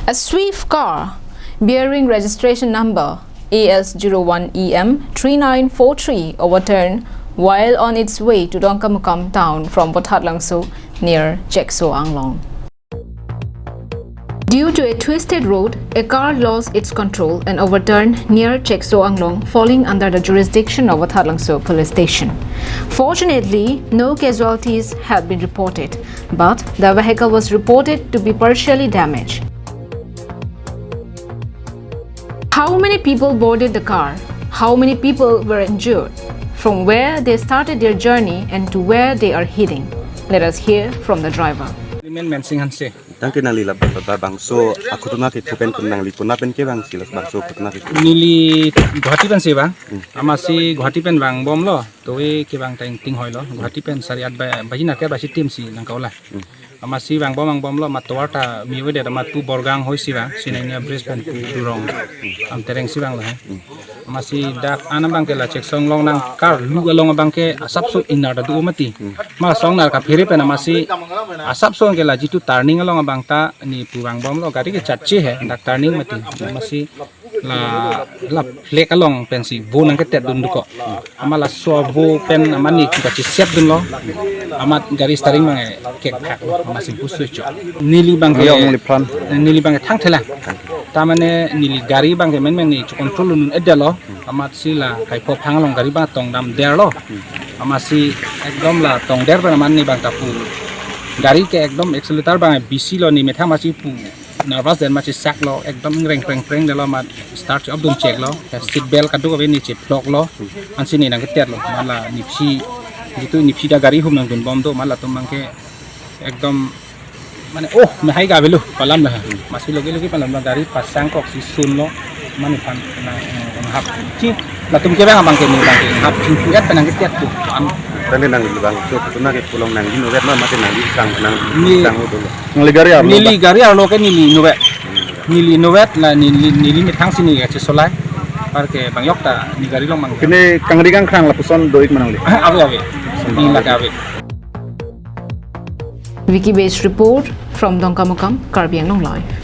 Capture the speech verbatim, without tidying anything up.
A Swift car bearing registration number A S zero one E M three nine four three overturned while on its way to Dongkamukam town from Vothatlangso near Chekso Anglong. Due to a twisted road, a car lost its control and overturned near Chekso Anglong, falling under the jurisdiction of Vothatlangso Police Station. Fortunately, no casualties have been reported, but the vehicle was reported to be partially damaged. How many people boarded the car? How many people were injured? From where they started their journey and to where they are heading? Let us hear from the driver. Neli men Mensing Hanse. Tangke nangli la ba, ba, bangso akhutuna kethu pen pen nangli kona pen kevangsi, labangso akhutuna kethu? Neli Guwahati pensi vang. Hmm. Amatsi Guwahati pen vangbomlo. Towe kevang ta ingting hoilo. Guwahati pen sari at ba, baji nat ke basi tim si nangkaula. Hmm. Amatsi vangbom vangbomlo, amat tovar ta me avedet, amat pu Borgang hoi si vang, Sinania Bridge pen pu Durong Amtereng si vanglo he. Amatsi dak an abangke la Chekso Anglong nangkarlu along abangke asapso ingnar ta do mati. Ma songnar kaphere pen amatsi asapso ke la jitu turning along abang ta ne pu vangbomlo, gari ke chatche he, dak turning mati. Amatsi la, la flag along pensi vo nangketet dun duko. Amat laso vo pen amat ne chuka chiset dunlo. Amat gari steering abangke kekphaklo. Amatsi pu switch off. Neli abangke, neli along neli plan. Neli abangke thangthelang. Ta mane neli gari abangke menmen ne chu control un-edetlo. Amatsi la kaipho phang along gari abang tongdamderlo. Amatsi ekdom la tongder pen amat ne abang ta pu. Gari ke ekdom accelerator abang bisilo, ne methang amatsi pu nervous den amatsi saklo, ekdom ingreng preng preng detlo, amat start off dun cheklo, seat belt kadokave ne chephloklo, ansi ne nangketetlo, amat la nephi, jitu nephi ta gari hum nangdunbom do, amat latum abangke ekdom mane, oh, mehai ga avelo, palam la. Amatsi loge loge palam la, gari pasang kroksi sunlo, amat nephan nang, eh, hap chi, latum kevang abangke ne abangke hap chingpu et pen nangketet tu, an. Tangke nangli bangso akhutuna kepu along nangli inutvet ma, mate nangli sang nang, ne sang utulo? Nangli gari arlo? Neli ba? Gari arlo ke neli inutvet. Neli inutvet la neli, neli methang si ne kachesolai. Anparke bang yok ta ne gari along abang. Pine kangri kangkrang lapuson do-ik ma nangli? Ave, ave. Ne lake ave. Vicky Base report from Dongkamukam, Karbi Anglong Live.